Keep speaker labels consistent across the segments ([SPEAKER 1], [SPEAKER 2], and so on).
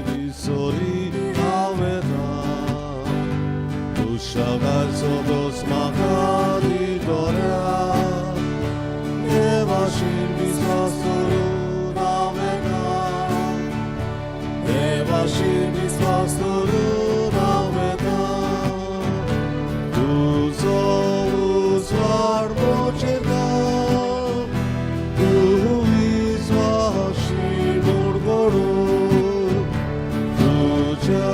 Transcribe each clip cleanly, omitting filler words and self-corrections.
[SPEAKER 1] दिसोरी हांव येता तुशागाचो दोस म्हाका दितोऱ्या देवाशीर विस्वास दवरून हांव येता देवाशीर विस्वास दवरून हांव येता तुजो उजवाड म्हजेर घाल तूं विस्वाशी म्हूण करूं तुज्या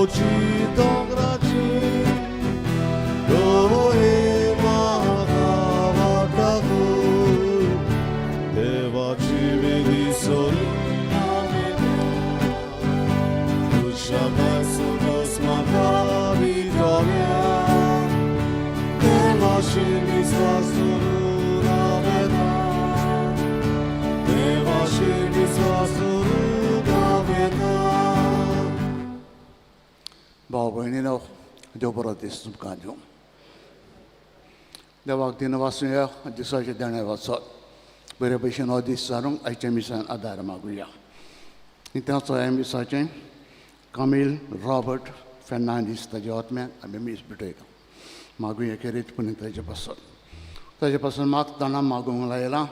[SPEAKER 1] उची दोंगराची दोळे म्हाका वाट दाखय देवाची विधी सोडून हांव येता तुज्या दोस म्हाका दितोऱ्या देवाशीर विस्वास दवरून हांव येता देवाशीर विस्वास दवरून हांव येता.
[SPEAKER 2] भाव भयणीनो, देव बरो दीस तुमकां दिवं. देवाक दिन वाचुया, दिसाचें देणें वाचत बरे भशेन हो दीस सारूंक आयच्या मिसान आदार मागुया. त्याचो ह्या मिसाचें कामील रॉबर्ट फेर्नांदीस ताज्या आत्म्याक आमी मीस भेटयता मागुया खेरीत पुणी ताजे पासत. ताजे पासून मागतना मागूंक लायलां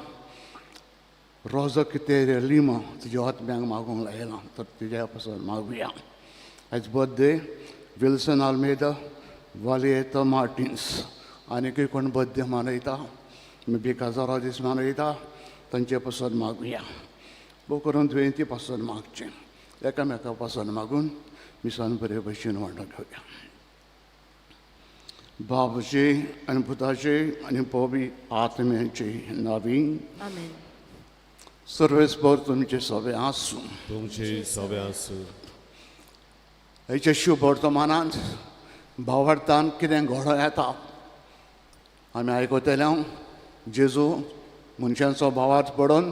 [SPEAKER 2] रोजो कितें लिमा तुज्या आत्म्याक मागूंक लायलां तर तुज्या पासून मागुया. आयज बर्थडे विल्सन आल्मेदा, वालियेतो मार्टिन्स, आनीकूय कोण बर्थडे मनयता, मे बी काजारो दीस मनयता, तांचे पासून मागुया. भोव करून दुयेंती पासून मागचें. एकामेका पासून मागून मिसान बरे भशेन वांटो घेवया. बाबचे आनी पुताचे आनी पवी आत्म्याचे नावी.
[SPEAKER 3] आमेन.
[SPEAKER 2] सर्वेस्पर तुमचे सगळे आसूं.
[SPEAKER 1] तुमचे सगळे आसूं.
[SPEAKER 2] हेच्या शुभ वर्तमानांत भावार्थान कितें घडोवं येता आमी आयकतले. जेजू मनशांचो भावार्थ पडोवन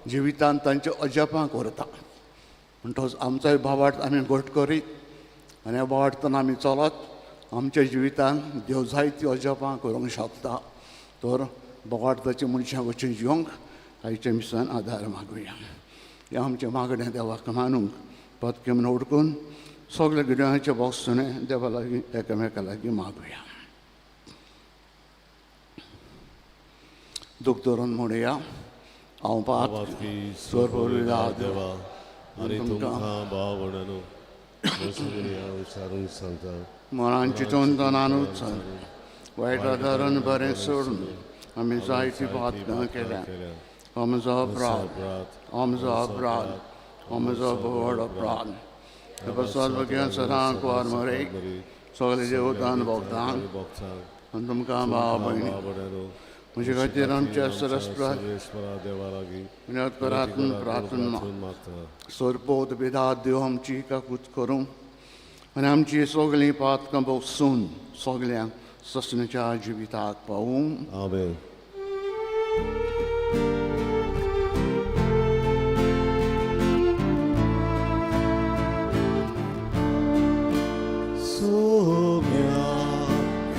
[SPEAKER 2] जिवितांत तांचे अजापां करता म्हणटच आमचोय भावार्थ आमी घट करीत आनी ह्या भावार्थान आमी चलत आमच्या जिवितांत देव जायती अजापां करूंक शकता. तर भावार्थाची मनशां वचून जिवंक आयच्या मिसान आदार मागुया. हें आमचें मागणें देवाक मानूंक पदके म्हणून उडकून सगळे गिड्यांचे बॉक्सणे देवा लागीं एकामेका लागीं मागुया. दूख धरून म्हणुया, हांव पात
[SPEAKER 1] सर्वविधा देवा आनी तुमकां भाव भयणांनो हांव विचारूंक सांगता.
[SPEAKER 2] मनान चिंतून तनानूच वायट आदारान बरें सोडून आमी जायती पातकां केल्या. आमचो अपराध, आमचो अपराध, आमचो व्हड अपराध. प्रसाद भग्यान सदां कुवार मरे सगळे देवतान भोगतान आनी तुमकां भाव भयणी म्हजे खातीर आमच्या सरस्पत
[SPEAKER 1] देवा लागीं
[SPEAKER 2] विनोद करात प्रार्थना
[SPEAKER 1] मागता.
[SPEAKER 2] सरपोत बेदात देव आमची काकूत करूं आनी आमची सगळीं पातकां भोगसून सगल्यांक ससनाच्या जिविताक पावूं.
[SPEAKER 1] आमेन. Saumya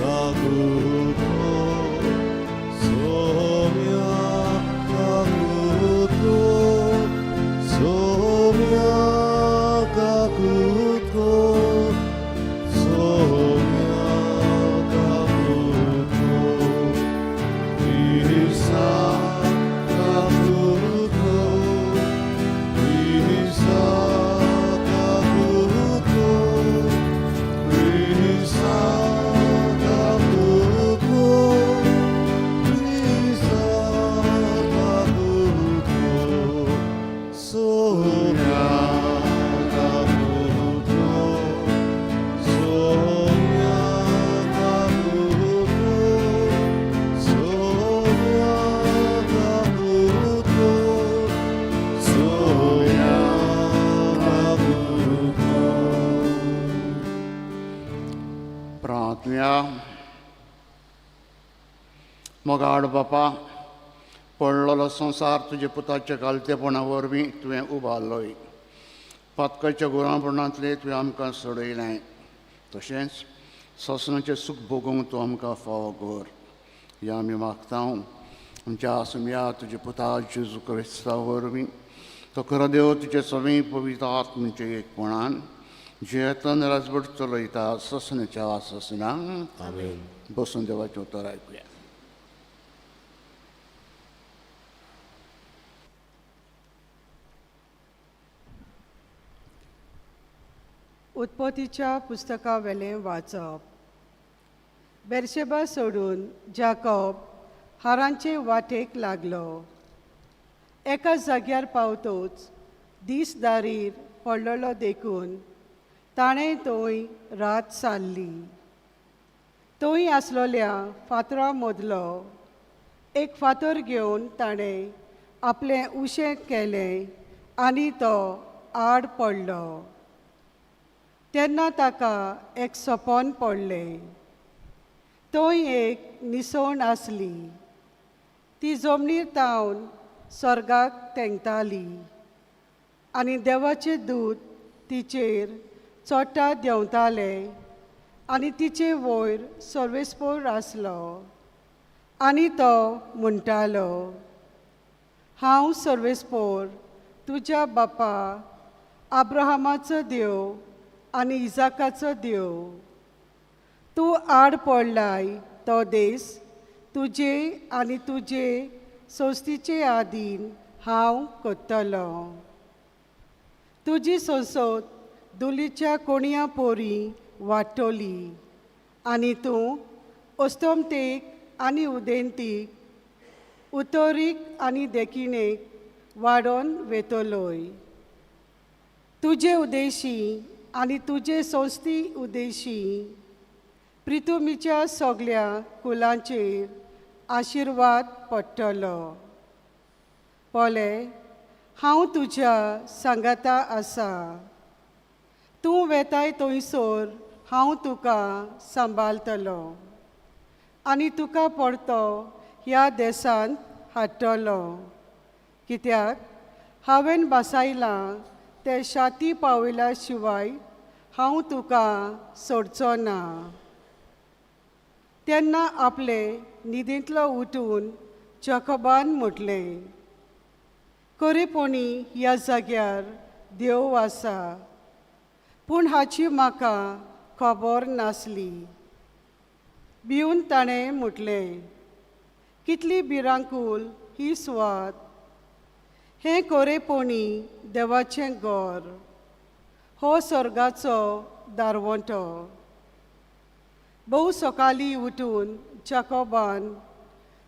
[SPEAKER 1] काकुतो, Saumya काकुतो, Saumya काकुतो, Saumya काकुतो, Isa kakuto, Isa kakuto, Isa kakuto, Isa kakuto, Sonia kakuto, Sonia kakuto, Sonia kakuto, Sonia kakuto.
[SPEAKER 2] प्रार्थना. मोगाड बापा, पडलेलो संवसार तुज्या पुताच्या कालतेपणा वरवीं तुवें उबारलोय. पातकाच्या गुरांपणांतले तुवें आमकां सोडयलें. तशेंच सोसणाचें सूख भोगूंक तूं आमकां फावो कर ह्या आमी मागता. आमच्या आसुया तुज्या पुता जेजू क्रिस्ता वरवीं. तो खरो देव तुजे सगळीं पवित्र आत्म्याचे एकपणान जियेतन राजवट चलयता ससनाच्या ससना.
[SPEAKER 1] आमेन.
[SPEAKER 2] बसून देवाचें उतर आयकुया.
[SPEAKER 3] उत्पत्तीच्या पुस्तका वेलें वाचप. बेर्शेबा सोडून जाकॉब हारांचे वाटेक लागलो. एका जाग्यार पावतोच दीस दारीर पडलेलो देखून ताणें थंय रात सारली. थंय आसलोल्या फातरा मदलो एक फातर घेवन ताणें आपलें उशें केलें आनी तो आड पडलो. तेन्ना ताका एक सपन पडलें. थंय एक निसण आसली. ती जमनीर तावन स्वर्गाक तेंकताली आनी देवाचे दूत तिचेर चोडटा देंवताले आनी तिचे वयर सर्वेस्पोर आसलो आनी तो म्हणटालो, हांव सर्वेस्पोर तुज्या बापा अब्राहमाचो देव आनी इजाकाचो देव. तूं आड पडलाय तो देस तुजे आनी तुजे संस्थेचे आदीन हांव करतलो. तुजी संसद धुलीच्या कोणया पोरी वाडटली आनी तूं अस्तमतेक आनी उदेंतीक, उतोरीक आनी देखिणेक वाडोवन वेतलोय. तुजे उदेशी आनी तुजे संस्थी उदेशी प्रितुमीच्या सगल्या कुलांचेर आशिर्वाद पडटलो. पळय, हांव तुज्या सांगाता आसा. तूं वेताय थंयसर हांव तुका सांबाळटलो आनी तुका परतो ह्या देशांत हाडटलो. कित्याक हांवें बसायलां तें शाती पावयल्या शिवाय हांव तुका सोडचो ना. तेन्ना आपले न्हिदेंतलो उठून जकोबान म्हटलें, खरेपणी ह्या जाग्यार देव आसा, पूण हाची म्हाका खबर नासली. भिवन ताणें म्हटलें, कितली भिरांकूळ ही सुवात. हें खरेपणी देवाचें घर, हो स्वर्गाचो दारवंटो. भोव सकाळीं उठून जाकोबान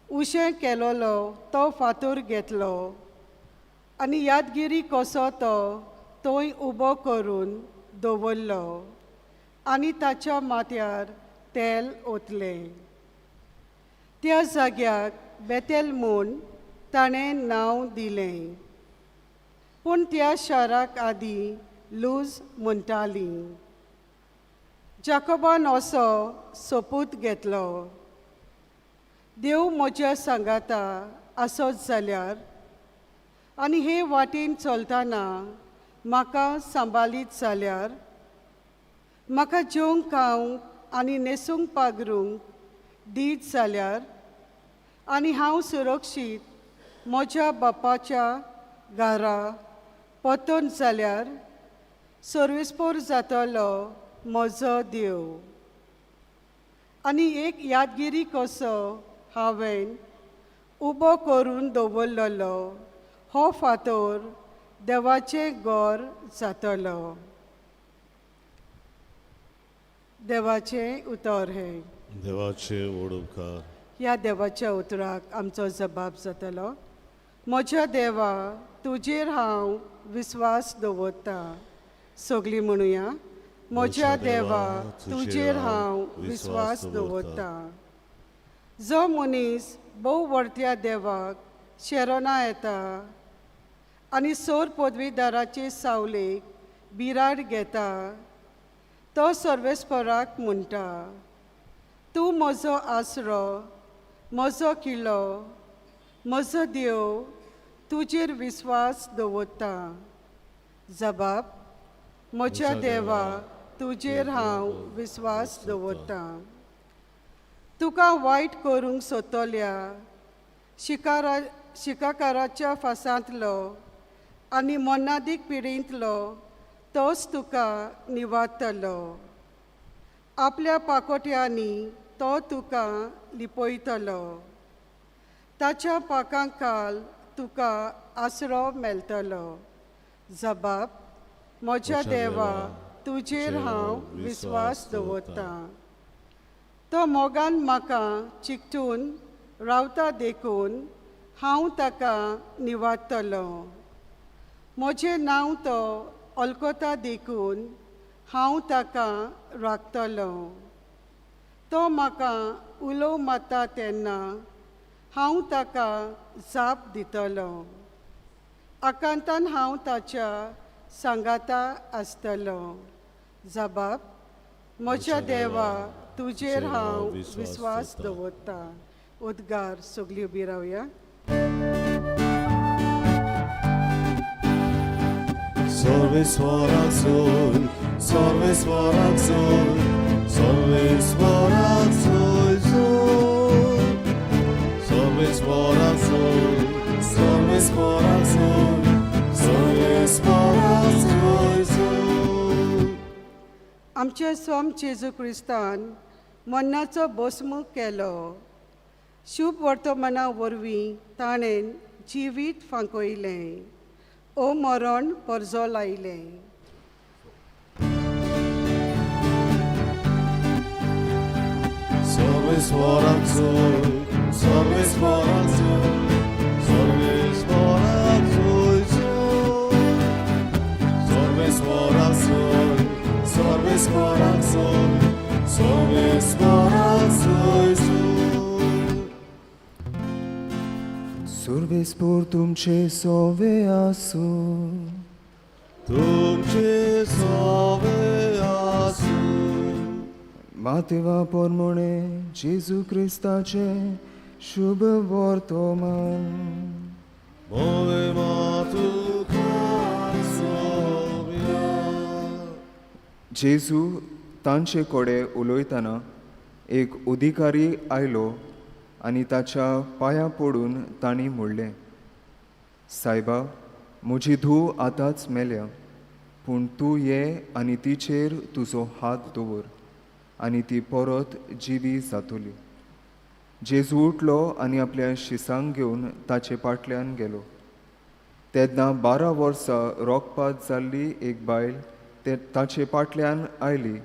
[SPEAKER 3] उशें केलोलो तो फातर घेतलो आनी यादगिरी कसो तो थंय उबो करून दवरलो आनी ताच्या माथ्यार तेल ओतलें. त्या जाग्याक बेतेल म्हूण ताणें नांव दिलें, पूण त्या शाराक आदीं लूज म्हणटालीं. जाकोबान असो सोपूत घेतलो, देव म्हज्या सांगाता आसत जाल्यार आनी हे वाटेन चलतना म्हाका सांबाळीत जाल्यार, म्हाका जेवंक खावंक आनी न्हेसूंक पागरूंक दीत जाल्यार आनी हांव सुरक्षीत म्हज्या बापाच्या घरा परतून जाल्यार सर्वेस्पोर जातलो म्हजो देव. आनी एक यादगिरी कसो हांवें उबो करून दवरलेलो हो फातर देवाचें घर जातलो. देवाचें उतर हें.
[SPEAKER 1] देवाचे व्हड उपकार.
[SPEAKER 3] ह्या देवाच्या उतराक आमचो जबाब जातलो. म्हज्या देवा, तुजेर हांव विस्वास दवरता. सगळीं म्हणुया, म्हज्या देवा, तुजेर हांव विस्वास दवरता. जो मनीस भोव व्हडत्या देवाक शेरोना येता आनी सोर पदवीदाराचे सावलेक बिराड घेता, तो सर्वेस्पराक म्हणटा, तूं म्हजो आसरो, म्हजो किल्लो, म्हजो देव, तुजेर विस्वास दवरता. जबाब, म्हज्या देवा, तुजेर हांव विस्वास दवरता. तुका वायट करूंक सोदतल्या शिकाराच्या फासांतलो आनी मनादीक पिडींतलो तोच तुका निवारतलो. आपल्या पाकोट्यांनी तो तुका लिपयतलो. ताच्या पाकांकाल तुका आसरो मेळटलो. जबाब म्हज्या देवा तुजेर हांव विस्वास दवरतां. तो मोगान म्हाका चिकटून रावता देखून हांव ताका निवारतलो. म्हजें नांव तो अलकता देखून हांव ताका राखतलो. तो म्हाका उलोव मारता तेन्ना हांव ताका जाप दितलो. आकांतान हांव ताच्या सांगाता आसतलो. जबाब म्हज्या देवा तुजेर हांव विस्वास दवरतां. उद्गार सगळीं उबी रावया.
[SPEAKER 1] सर्वेस्वराक सोय, सर्वेस्वराक सोय, सर्वेस्वराक सोय सोय. सर्वेस्वराक सोय, सर्वेस्वराक सोय, सर्वेस्वराक सोय सोय.
[SPEAKER 3] आमच्या सोम जेजू क्रिस्तान मन्नाचो बोसमूख केलो. शुभ वर्तमाना वरवीं ताणें जिवीत फांकयलें. ओ मरण परजो लायलें.
[SPEAKER 1] सर्वेस्वराक सोय, सर्वेस्वराक सोय, सर्वेस्वराक सोय सोय. सर्वेस्वराक सोय, सर्वेस्वराक सोय, सर्वेस्वराक सोय सोय.
[SPEAKER 4] सुर्वेस्पोर तुमचे सोवे आसूं.
[SPEAKER 1] तुमचे सोवे आसूं.
[SPEAKER 4] मातेवा पोरमोणे जेजू क्रिस्ताचे शुभ वर्तमान.
[SPEAKER 1] मोवे मातुका सोव्या.
[SPEAKER 4] जेजू तांचे कडेन उलयतना एक अधिकारी आयलो आनी ताच्या पांयां पडून तांणी म्हणलें, सायबा, म्हजी धूव आतांच मेल्या, पूण तूं ये आनी तिचेर तुजो हात दवर आनी ती परत जिवी जातली. जेजू उठलो आनी आपल्या शिसांक घेवन ताचे फाटल्यान गेलो. तेन्ना 12 वर्सां रोगपात जाल्ली एक बायल ते ताचे फाटल्यान आयली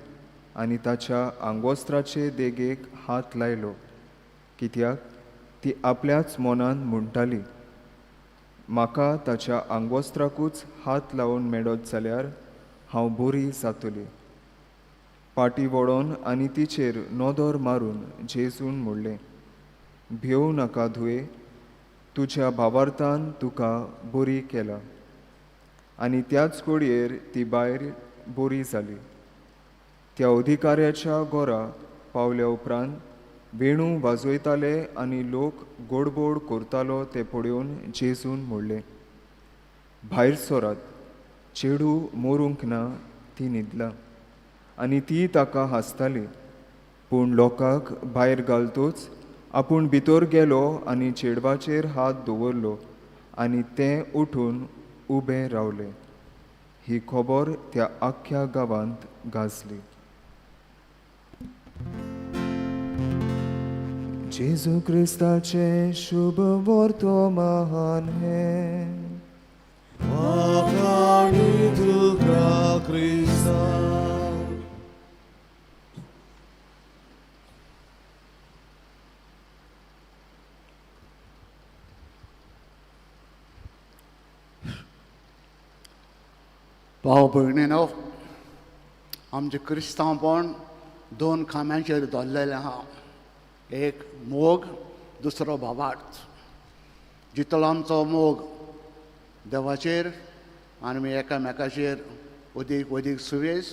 [SPEAKER 4] आनी ताच्या आंगवस्त्राचे देगेक हात लायलो, कित्याक ती आपल्याच मनान म्हणटाली, म्हाका ताच्या आंगवस्त्राकूच हात लावन मेळत जाल्यार हांव बरी जातली. पाटी वळोन आनी तिचेर नदर मारून जेजून म्हणलें, भियोव नाका धुवे, तुज्या भावार्थान तुका बरी केला. आनी त्याच घडयेर ती बायल बरी जाली. त्या अधिकाऱ्याच्या घरा पावल्या उपरांत वेणू वाजयताले आनी लोक गोडबोड करतालो तें पळोवन जेजून म्हणलें, भायर सरात, चेडूं मरूंक ना, ती न्हिदला. आनी ती ताका हांसताली. पूण लोकांक भायर घालतूच आपूण भितर गेलो आनी चेडवाचेर हात दवरलो आनी तें उठून उबें रावलें. ही खबर त्या आख्ख्या गांवांत गाजली. जेजू क्रिस्ताचें शुभ वर्तमान हें.
[SPEAKER 1] वाखाणी तुका क्रिस्ता.
[SPEAKER 2] भाव भयणीनो, आमचें क्रिस्तांवपण दोन खांब्यांचेर धरलेलें आहा. एक मोग, दुसरो भावार्थ. जितलो आमचो मोग देवाचेर आनी आमी एकामेकाचेर अदीक अदीक सुवेस,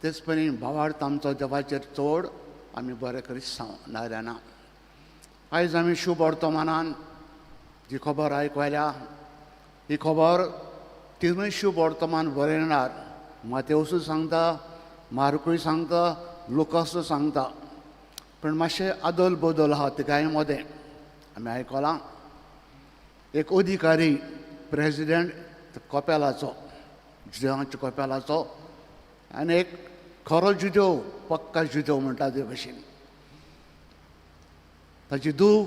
[SPEAKER 2] तेच परी भावार्थ आमचो देवाचेर चड, आमी बरे क्रिस्तांव नाजाल्यार ना. आयज आमी शुभ वर्तमानान जी खबर आयकल्या, ही खबर तिनूय शुभ वर्तमान बरयणार मातेवसूय सांगता, मार्कूय सांगता, लुकासूय सांगता, पूण मातशें आदल बदल आहा तिगांय मदें. आमी आयकलां, एक अधिकारी प्रेजिडेंट कोपेलाचो, जुदेवांच्या कोपेलाचो आनी एक खरो जुदेव, पक्का जुदेव म्हणटा ते भशेन. ताची धूव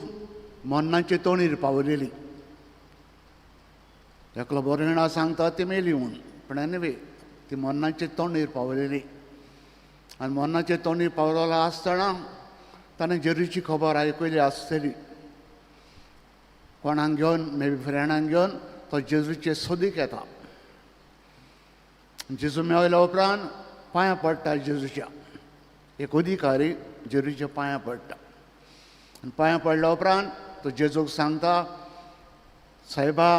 [SPEAKER 2] मरणाचे तोणीर पावलेली. एकलो बरोयणा सांगता ती मेली म्हूण, पूण एनिवे ती मरणाचे तोंडीर पावलेली. आनी मरणाचे तोंडीर पावलेलो आसतना ताणें जेरूची खबर आयकली आसतली. कोणाक घेवन, मे बी फ्रेंडांक घेवन तो जेजूचे सोदीक येता. जेजू मेळ्ळ्या उपरांत पांयां पडटा जेजूच्या. एक अधिकारी जेजूच्या पांयां पडटा आनी पांयां पडल्या उपरांत तो जेजूक सांगता, सायबा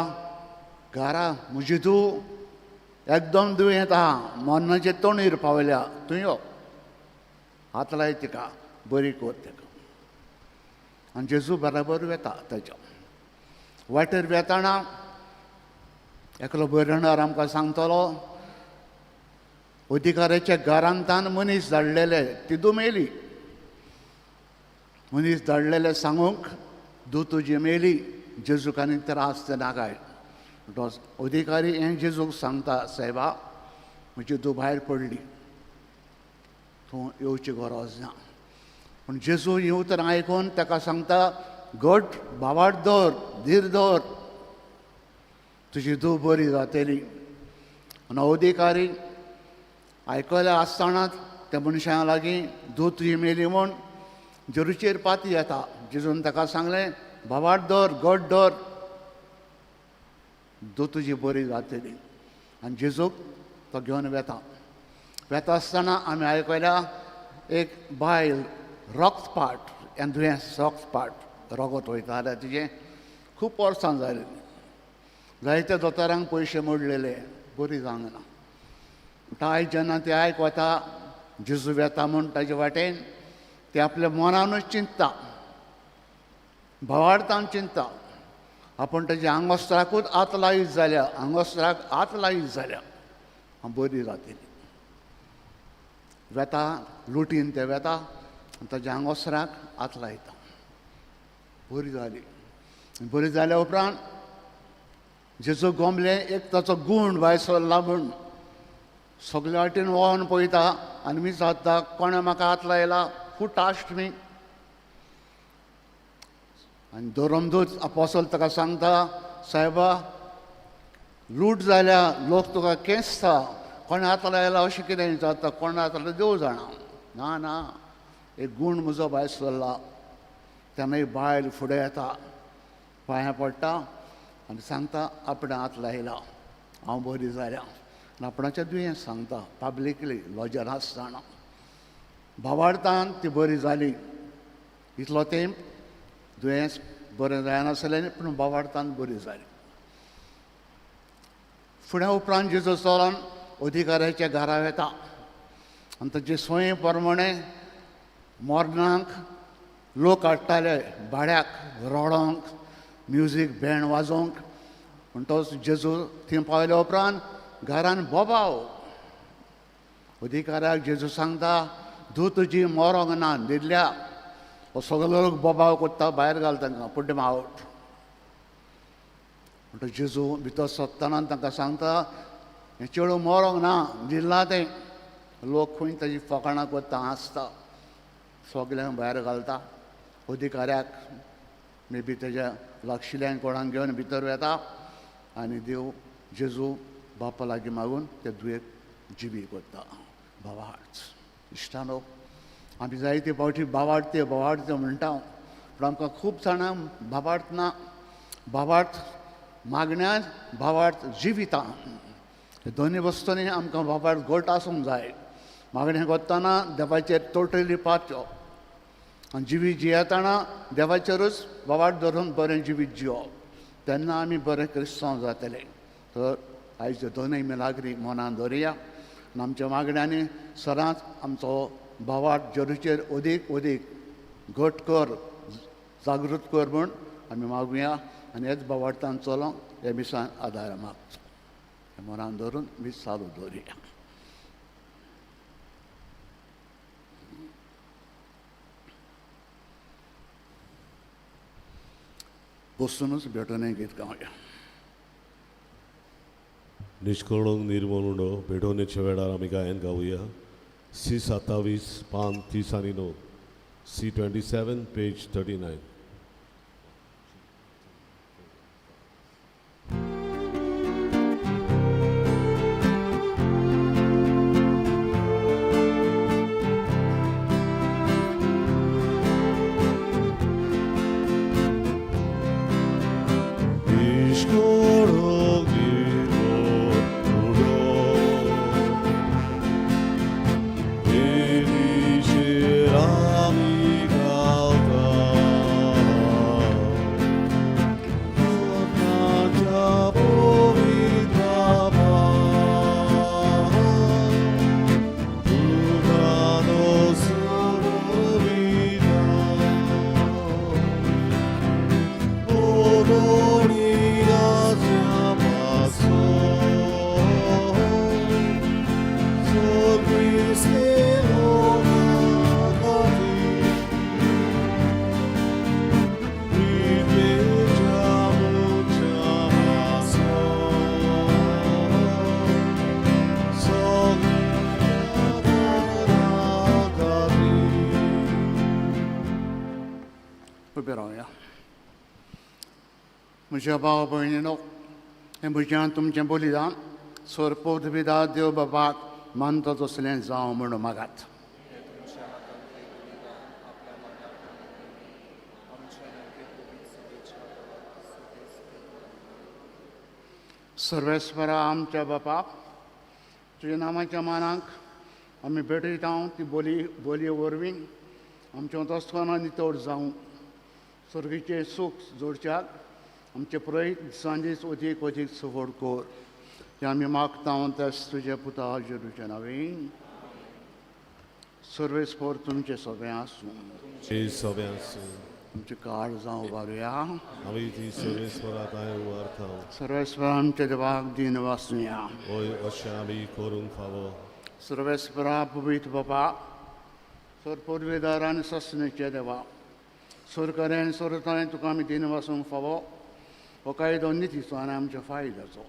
[SPEAKER 2] घरा म्हजी धूव एकदम दुयेंत आहा, मरणाचे तोंडीर पावल्या, तूं यो, हात लाय तिका, बरी कर तिका. आनी जेजू बराबर वेता ताच्या वाटेर. वेताना एकलो बरयणार आमकां सांगतलो, अधिकाऱ्याच्या घरांतान मनीस धाडलेले, ती धूव मेली. मनीस धाडलेले सांगूंक धूव तुजी मेली, जेजूक आनी त्रास नाकाय. तो अधिकारी हें जेजूक सांगता, सायबा म्हजी धूव भायर पडली, तूं येवची गरज ना. पूण जेजू ही उतरां आयकून ताका सांगता, घट भावार्थ दवर, धीर दवर, तुजी धूव बरी जातली. आनी अधिकारी आयकल्या आसतनाच त्या मनशां लागीं धूव तुजी मेली म्हूण जेरूचेर पाती येता. जेजून ताका सांगलें, भावार्थ दवर, घट दवर, धूव तुजी बरी जातली. आनी जेजूक तो घेवन वेता. वेता आसतना आमी आयकल्या एक बायल रक्तपाट, हें दुयेंस रक्तपाट, रगत वयतालें तिजें खूब वर्सां जालीं. जायत्या दोतोरांक पयशे मोडलेले, बरी जावंक ना. आयज जेन्ना ती आयक वता जेजू वेता म्हूण ताजे वाटेन, ती आपल्या मनानूच चिंतता, भावार्थान चिंतता, आपूण ताज्या आंगोस्त्राकूच आत लायत जाल्या, आंगोस्त्राक आत लायत जाल्या हांव बरी जातली. वेता लुटीन ते वेता आनी ताज्या आंगोस्त्राक आत लायता, बरी जाली. बरी जाल्या उपरांत जेजू गोमलें एक ताचो गूण भायर सरला म्हूण सगळे वाटेन वळोन पळयता आनी विचारता, कोणें म्हाका हात लायला, हू टास्ट मी. आनी धर्मदूत अपोसल ताका सांगता, सायबा लूट जाल्या, लोक तुका केंसता, कोणें हात लायला अशें कितें विचारता, कोणें हात लायला देव जाणा. ना ना, एक गूण म्हजो भायर सरला. तेन्ना एक बायल फुडें येता, पांयां पडटा आनी सांगता आपणें हात लायला, हांव बरी जाल्या. आनी आपणाचें दुयेंस सांगता पब्लिकली, लॉजर आसतना. भावार्थान ती बरी जाली. इतलो तेंप दुयेंस बरें जायनासलें, पूण भावार्थान बरी जाली. फुडें उपरांत जेजू चलोन अधिकाऱ्याच्या घरा वेता आनी ताचे सोये प्रमाणे मरणाक लोक हाडटाले भाड्याक, रडोंक, म्युजीक बँड वाजोवंक. पूण तो जेजू थंय पावल्या उपरांत घरान बोबाव. अधिकाऱ्याक जेजू सांगता, धूव तुजी मरोंक ना, न्हिदल्या. हो सगलो लोक बोबाव कोत्ता, भायर घाल तांकां, पुट देम आवट. म्हणटा जेजू भितर सरतना तांकां सांगता, हें चेडूं मरोंक ना, न्हिदलां तें. लोक खंय ताजी फकाणां कोत्ता, हांसता, सगल्यांक भायर घालता. अधिकाऱ्याक मे बी तेज्या लागशिल्ल्यान कोणाक घेवन भितर वेता आनी देव जेजू बापा लागीं मागून ते दुयेक जिवी करता. भावार्थ इश्टानो, आमी जायते फावटी भावार्थ भावार्थ म्हणटा, पूण आमकां खूब जाणां भावार्थ ना. भावार्थ मागण्यांत, भावार्थ जिवितां, दोनूय वस्तूंनी आमकां भावार्थ घट आसूंक जाय. मागणें करतना देवाचेर टोटली पातयो आनी जिवीत जियेतना देवाचेरूच भावार्थ धरून बरें जिवीत जिवप, तेन्ना आमी बरें क्रिस्तांव जातले. तर आयज दोनूय मिलाग्री मनान दवरुया आनी आमच्या मागण्यांनी सदांच आमचो भावार्थ जेरूचेर अदीक अदीक घट कर, जागृत कर म्हूण आमी मागुया आनी हेच भावार्थान चलोंक हे मिसान आदार मागचो. मनान धरून मीस चालू दवरुया. बसूनच भेटून गीत गावया.
[SPEAKER 1] निश्कळूंक निर्मूल उंडो भेटवणेच्या वेळार आमी गायन गावया. सी 27 पान 39, सी 27 पेज 39.
[SPEAKER 2] उबे रावया. म्हज्या भाव भयणीनो, हें म्हज्यान तुमचें बलिदान सोरपोदविदा देव बाबाक मानता तसलें जावं म्हूण मागात. सर्वेस्वरा आमच्या बापाक, तुज्या नामाच्या मानाक आमी भेटयता ती बोली बोलये वरवीं आमच्या अंतस्करणां नितळ जावं, स्वर्गीचें सूख जोडच्याक आमचे प्रयत्न दिसान दीस अदीक अदीक सफळ कर. तें आमी मागता त्याच तुज्या पुता जेरूच्या नांवें. सर्वेस्पर तुमचें सगळें आसूं.
[SPEAKER 1] सगळें आसूं.
[SPEAKER 2] आमचें काळ जावं उबारुया.
[SPEAKER 1] आमी ती सर्वेस्परा तांय उबारता.
[SPEAKER 2] सर्वेस्पर आमच्या देवाक दीन वाचुया.
[SPEAKER 1] हय, अशें आमी करूंक फावो.
[SPEAKER 2] सर्वेस्परा पवित्र बाबा, सर पुर्वेदार आनी ससनेचे देवा, सरकारान आनी सरताय तुका आमी दीन वासूंक फावो. हो कायदो नितीचो आनी आमच्या फायद्याचो.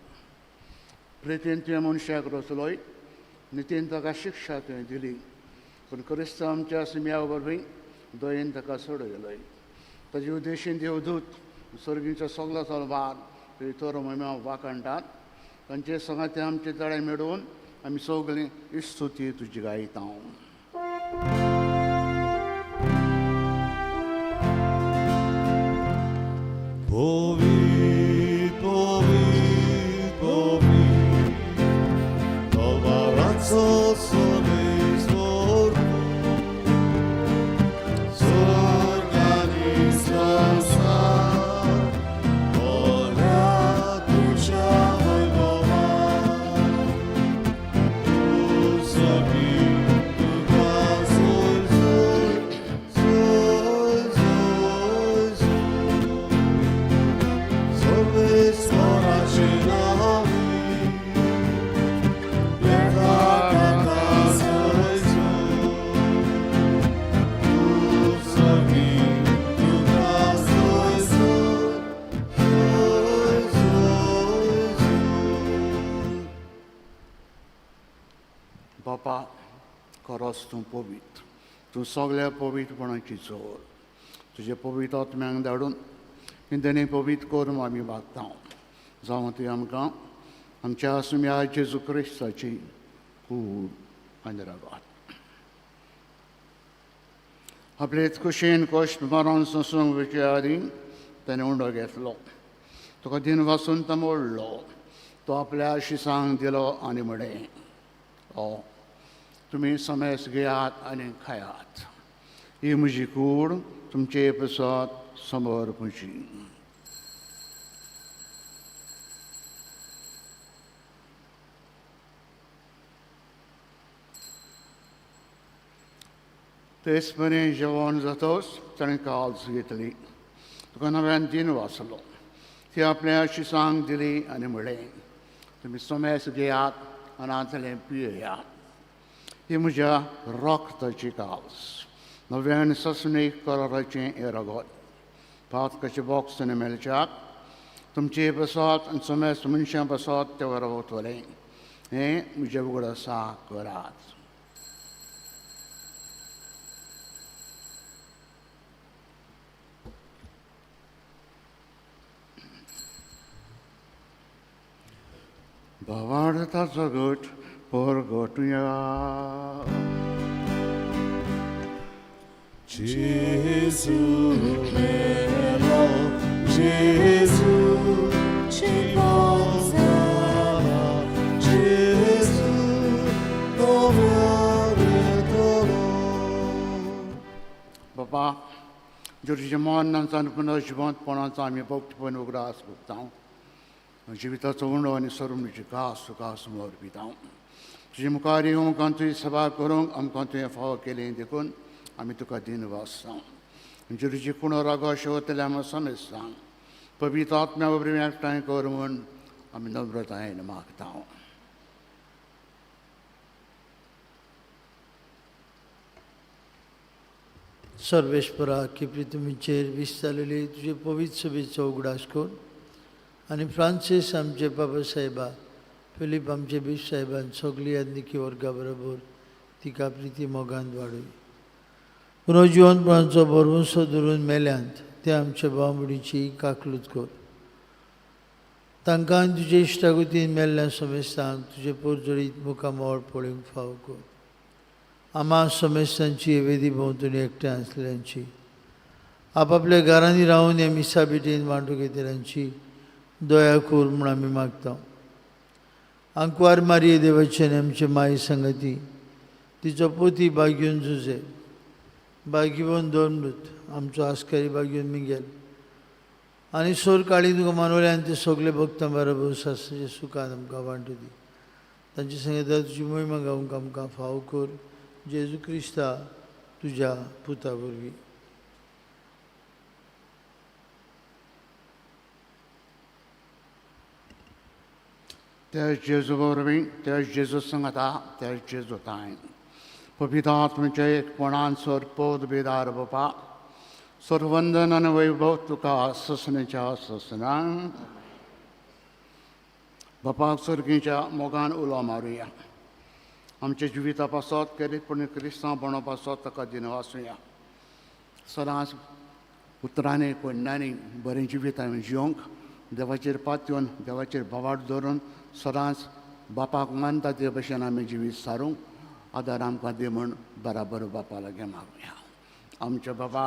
[SPEAKER 2] प्रेतीन तुवें मनशाक रचलोय, नितीन ताका शिक्षा तुवें दिली, पूण क्रिस्त आमच्या सिम्या वरवीं दयेन ताका सोडयलोय. ताजे उद्देशीन देवदूत सर्गीचो सगलो तलवार थोर म्हयन्या वाखाणटात. तांचे संगाते आमचे तळे मेळोवन आमी सगळीं इस्तुती तुजी गायता.
[SPEAKER 1] Povi, povi, povi, Tovarazzo sole storto, S'organizza, Ola tucia vojvova, Tu sabi, tu sol, sol, sol, sol, sol.
[SPEAKER 2] बापा, खरोच तूं पवित्र, तूं सगळ्या पवित्रपणाची जोर. तुजे पवित्र आत्म्यांक धाडून तेणी पवित्र करून आमी मागता. जावं ती आमकां आमच्या सुम्या जेजू क्रिस्ताची कूड आनी रगत. आपले कुशीन कश्ट मरण सोंसूंक वचचे आदीं ताणें उंडो घेतलो, तुका दिन वासून तो मोडलो, तो आपल्या शिसांक दिलो आनी म्हळें, ओ तुमी समेस घेयात आनी खायात, ही म्हजी कूड तुमचे पसत समर्पची. तेच परी जेवण जातच ताणें काल्स घेतली, तुका नव्यान दिन वाचलो, ती आपल्या शिसांक दिली आनी म्हळें, तुमी समेस घेयात आनी आंतलें पियेयात, ही म्हज्या रक्ताची काल्स, नव्यान ससणीक कराराचें हें रगत. पातकाचें बॉक्स आनी मेळच्याक तुमचे बसत आनी समेस्त मनशां बसत ते वरवतलें हें म्हजें उगड आसा करात. भावार्थाचो गट परगटुया.
[SPEAKER 1] Gesù melo, Gesù ci consola, Gesù dove.
[SPEAKER 2] बाबा, जेजूच्या मरणाचो आनी पुनर्जिवंतपणाचो आमी भक्तीपण उगडास करता. जिविताचो उणो आनी सर्वची कास तुका समर्पिता. तुजे मुखार येवंक आनी तुजी सेवा करूंक आमकां तुवें फावो केली देखून आमी तुका दिन वाचता. जेजूची कुणो रागो शेवतले आमी समेस्तां पवित्र आत्म्या वरवीं एकठांय कर म्हूण आमी नम्रतायेन मागता.
[SPEAKER 5] सर्वेश्वरा की पृथ्वीचेर विस्तारलेली तुजे पवित्र सभेचो उगडास कर आनी फ्रांसीस आमचे बाबा साहेबा, फिलीप आमचे बीश साहेबान सगळी यादनिकी वर्गा बरोबर तिका प्रिती मोगान वाडय. पुनर्जिवनपणाचो भरवंसो धरून मेल्यांत ते आमच्या भावबडीची काकलूत कर. तांकां आनी तुजे इश्टागतीन मेल्ल्या समेस्तांक तुजे पोरजडीत मुखामळ पळोवंक फावो कर. आमा समेस्तांची वेदी भोंवतणी एकठांय आसलेल्यांची, आपापल्या घरांनी रावन ह्या मिसा भेटेन वांटो घेतल्यांची दया कर म्हूण आमी मागता. आंकवार मारये देवाचे आनी आमचे माई संगती तिचो पोती बागीवन जुजे, बागीवन दोन आमचो आस्कारी बागीवन मिगेल आनी सोर काळी तुका मानवले आनी ते सगळे भक्तां बरोबर सासचे सुखान आमकां वांटू दी. तांचे संगता तुजी मोहिमा गावंक आमकां फावो कर. जेजू क्रिस्ता तुज्या पुता वरवीं.
[SPEAKER 2] त्या जेजू वरवीं, त्या जेजू संगता, त्या जेजू ताय पवित्र आत्म्याच्या एकपणान सर पद बेदार बापा सर्वंदन आनी वैभव तुका ससनेच्या ससना. बापाक सर्गीच्या मोगान उलो मारुया. आमच्या जिविता पासत केरीतपणी क्रिस्तांव पणा पासत ताका दिनवासुया. सदांच उतरांनी कोण्णांनी बरें जिवीत आमी जिवंक देवाचेर पातयेवन देवाचेर भावार्थ दवरून सदांच बापाक मानता ते भशेन आमी जिवीत सारूंक आदार आमकां दी म्हूण बराबर बापा लागीं मागुया. आमच्या बाबा,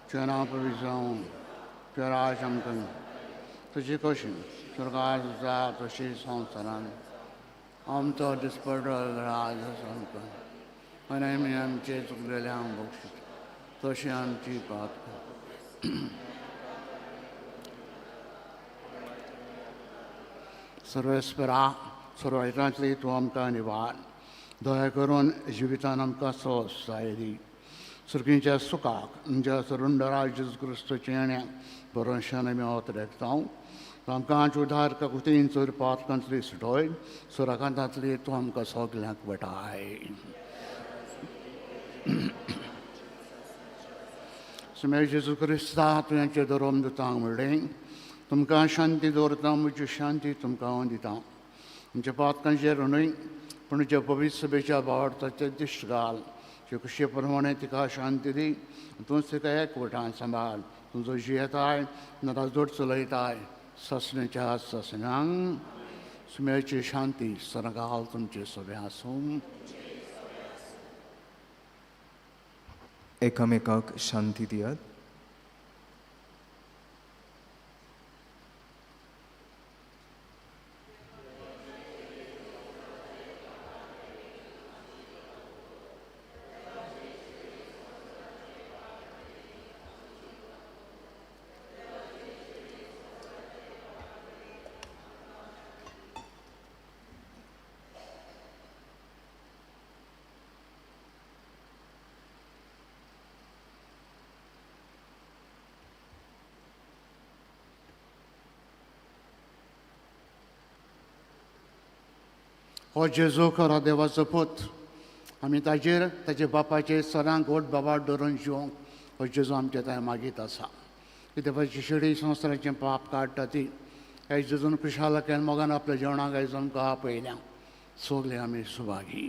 [SPEAKER 2] तुजें नांव पवित्र जावं, तुजें राज आमकां, तुजी कशी स्वर्गार जाता तशी संवसारान. आमचो दिसपडो राज आमकां आनी आमी आमचे चुकलेले हांव बक्षीस तशी आमची पात सर्वेस्परा सर्वांतली तूं आमकां निवार दया करून जिवितान आमकां सहज दी. सुर्गींच्या सुखाक आमच्या सरुंडरा जेजू क्रिस्तूचें येण्या भरोश्यान आमी अवतरेकता. आमकां आमचे उदार काकुतीन चोर पातकांतली सुटोय सुराकांतांतली तूं आमकां सगल्यांक वटाय. सुमेर जेजू क्रिस्ता तुवें धरोम दितांक म्हणलें तुमकां शांती दवरता, म्हजी शांती तुमकां हांव दिता. आमच्या पातकांचेर न्हय पूण तुज्या पवित्र सभेच्या भावार्थाचेर दिश्ट घाल. तुजे कशे प्रमाणे तिका शांती दी. तूंच तिका एकवटान सांबाळ. तुजो जियेताय नराजोड चलयताय ससनेच्या ससनांक. सुमेरची शांती सरगाल तुमचे सगळे आसूं.
[SPEAKER 4] एकामेकाक शांती दियात.
[SPEAKER 2] हो जेजू खरो देवाचो पूत. आमी ताजेर ताजे बापाचेर सदांच गोड बाबा दवरून जिवंक हो जेजू आमच्या थंय मागीत आसा. की देवाची शिडी संवसाराचें पाप काडटा ती आयज जून खुशाल केन मोगान आपल्या जेवणाक आयज आमकां आपयल्या. सगळे आमी सुभागी.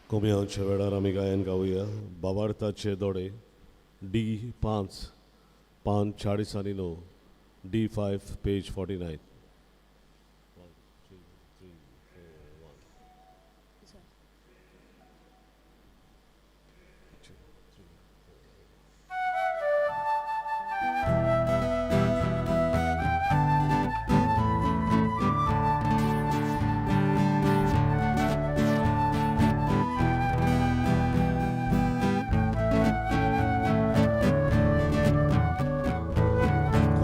[SPEAKER 1] कोमयांच्या वेळार आमी गायन गावया बाबार्थाचे दोडे डी 5 पान 40 आनी 9 D5 page 49. 1 2 3 4 1 2 3 4.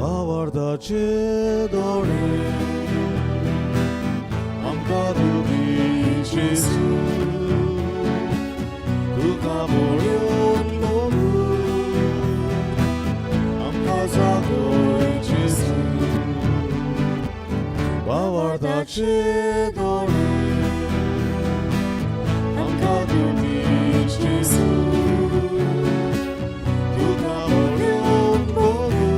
[SPEAKER 1] भावार्थाचे दोळे आमकां दिवपी जेजू, तुका पळोवन मोगू आमकां जागय जेजू. भावार्थाचे दोळे आमकां दिवपी जेजू, तुका पळोवन मोगू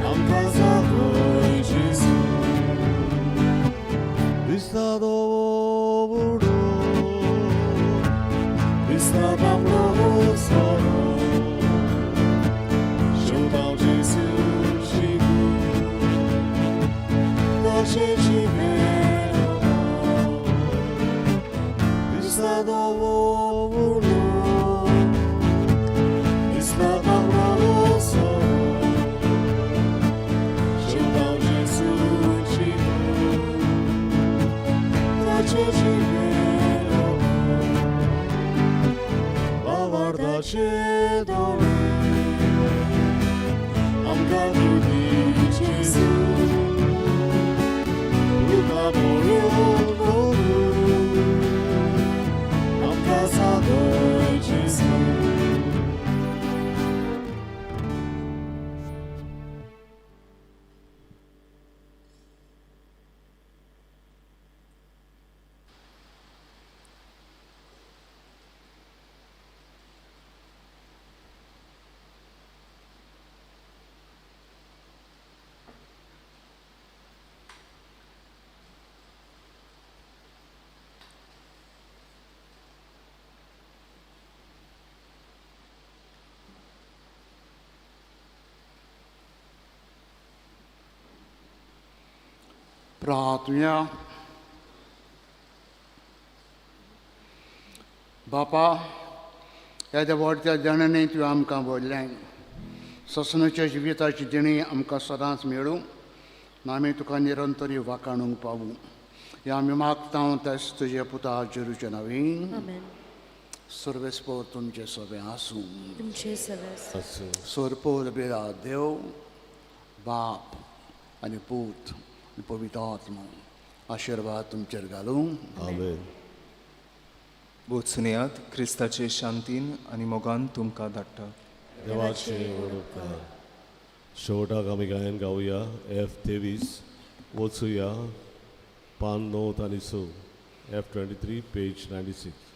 [SPEAKER 1] आमकां जागय जेजू. दिसता दोवडो दिसता बाबलो सोरो शेवटाव जेजू शिकू तशें जिवेलो. दिसता दोवडो दिसता बाबलो सोरो शेवटाव जेजू शिकू तशें जिवेलो. भावार्थाचे दोळे आमकां दिवपी जेजू, तुका पळोवन मोगू आमकां जागय जेजू.
[SPEAKER 2] प्रार्थुया. बापा, ह्या देवाच्या देणांनी तुवें आमकां व्हडलें ससनाच्या जिविताची देणी आमकां सदांच मेळूं आनी आमी तुका निरंतर वाखाणूंक पावूं. ह्या आमी मागता तेच तुजे पुता जेरूच्या नांवीन.
[SPEAKER 6] आमेन.
[SPEAKER 2] सर्वेस्पोर तुमचें सगळें आसूं.
[SPEAKER 6] तुमचे सवेस.
[SPEAKER 1] आसूं.
[SPEAKER 2] सोरपोर बेरा देव बाप आनी पूत आनी पवित्र आत्मो आशिर्वाद तुमचेर घालूं.
[SPEAKER 1] आमेन.
[SPEAKER 4] वचुनयात क्रिस्ताचे शांतीन आनी मोगान तुमकां धाडटा.
[SPEAKER 1] देवाचे व्हड उपकार. शेवटाक आमी गायन गावया F23 वचुया पान 9 आनी 6 F23 page 96.